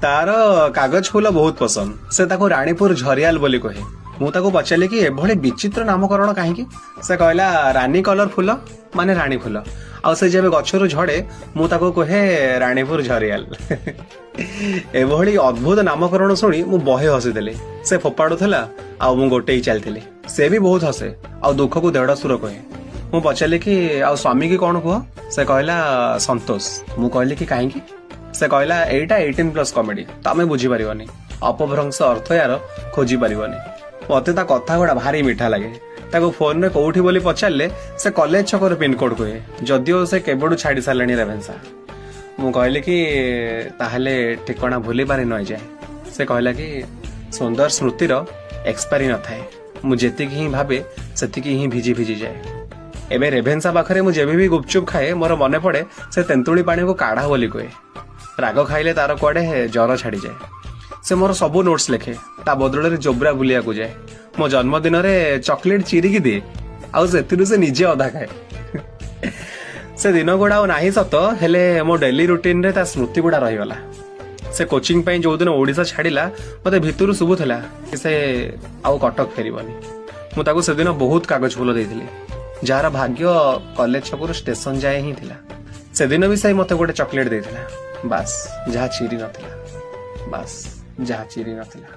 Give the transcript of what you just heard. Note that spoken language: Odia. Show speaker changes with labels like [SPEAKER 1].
[SPEAKER 1] ତାର କାଗଜ ଫୁଲ ବହୁତ ପସନ୍ଦ। ସେ ତାକୁ ରାଣୀପୁର ଝରିଆଲ ବୋଲି କହେ। ମୁଁ ତାକୁ ପଚାରିଲି କି ଏଭଳି ବିଚିତ୍ର ନାମକରଣ କାହିଁକି? ସେ କହିଲା, ରାନୀ କଲର ଫୁଲ ମାନେ ରାଣୀ ଫୁଲ, ଆଉ ସେ ଯେବେ ଗଛରୁ ଝଡେ ମୁଁ ତାକୁ କୁହେ ରାଣୀପୁର ଝରିଆଲ। ଏଭଳି ଅଦ୍ଭୁତ ନାମକରଣ ଶୁଣି ମୁଁ ବହେ ହସିଥିଲି। ସେ ଫୋପାଡୁଥିଲା ଆଉ ମୁଁ ଗୋଟେଇ ଚାଲିଥିଲି। ସେ ବି ବହୁତ ହସେ ଆଉ ଦୁଃଖକୁ ଦେଢଶୁର କହେ। ମୁଁ ପଚାରିଲି କି ଆଉ ସ୍ୱାମୀ କି କଣ କୁହ? ସେ କହିଲା, ସନ୍ତୋଷ। ମୁଁ କହିଲି କି କାହିଁକି? ସେ କହିଲା, ଏଇଟା 18+ କମେଡି, ତମେ ବୁଝିପାରିବନି, ଅପଭ୍ରଂଶ ଅର୍ଥ ୟାର ଖୋଜି ପାରିବନି। ମତେ ତା କଥା ଗୁଡା ଭାରି ମିଠା ଲାଗେ। ତାକୁ ଫୋନରେ କୋଉଠି ବୋଲି ପଚାରିଲେ ସେ କଲେଜ ଛକର ପିନକୋଡ କୁହେ, ଯଦିଓ ସେ କେବେଠୁ ଛାଡି ସାରିଲାଣି ରେଭେନ୍ସା। ମୁଁ କହିଲି କି ତାହେଲେ ଠିକଣା ଭୁଲି ପାରିନ ଏଯାଏ? ସେ କହିଲା କି ସୁନ୍ଦର ସ୍ମୃତିର ଏକ୍ସପାରି ନଥାଏ, ମୁଁ ଯେତିକି ହିଁ ଭାବେ ସେତିକି ହିଁ ଭିଜି ଭିଜି ଯାଏ। ଏବେ ରେଭେନ୍ସା ପାଖରେ ମୁଁ ଯେବେ ବି ଗୁପଚୁପ ଖାଏ, ମୋର ମନେ ପଡେ ସେ ତେନ୍ତୁଳି ପାଣିକୁ କାଢା ବୋଲି କୁହେ। ରାଗ ଖାଇଲେ ତାର କୁଆଡେ ଜର ଛାଡିଯାଏ। ସେ ମୋର ସବୁ ନୋଟ୍ସ ଲେଖେ, ତା ବଦଳରେ ଜୋବ୍ରା ବୁଲିବାକୁ ଯାଏ। ମୋ ଜନ୍ମଦିନରେ ଚକୋଲେଟ ଚିରିକି ଦିଏ ଆଉ ସେଥିରୁ ସେ ନିଜେ ଅଧା ଖାଏ। ସେ ଦିନ ଗୁଡା ଆଉ ନାହିଁ ସତ, ହେଲେ ମୋ ଡେଲି ରୁଟିନରେ ତା ସ୍ମୃତି ଗୁଡା ରହିଗଲା। ସେ କୋଚିଂ ପାଇଁ ଯୋଉଦିନ ଓଡିଶା ଛାଡିଲା, ମତେ ଭିତରୁ ଶୁଭୁଥିଲା କି ସେ ଆଉ କଟକ ଫେରିବନି। ମୁଁ ତାକୁ ସେଦିନ ବହୁତ କାଗଜ ଫୁଲ ଦେଇଥିଲି, ଯାହାର ଭାଗ୍ୟ କଲେଜ ଛକରୁ ଷ୍ଟେସନ ଯାଏ ହିଁ ଥିଲା। ସେଦିନ ବି ସେ ମତେ ଗୋଟେ ଚକୋଲେଟ ଦେଇଥିଲା, ବାସ୍ ଯାହା ଚିରି ନଥିଲା, ବାସ୍ ଯାହା ଚିରି ନଥିଲା।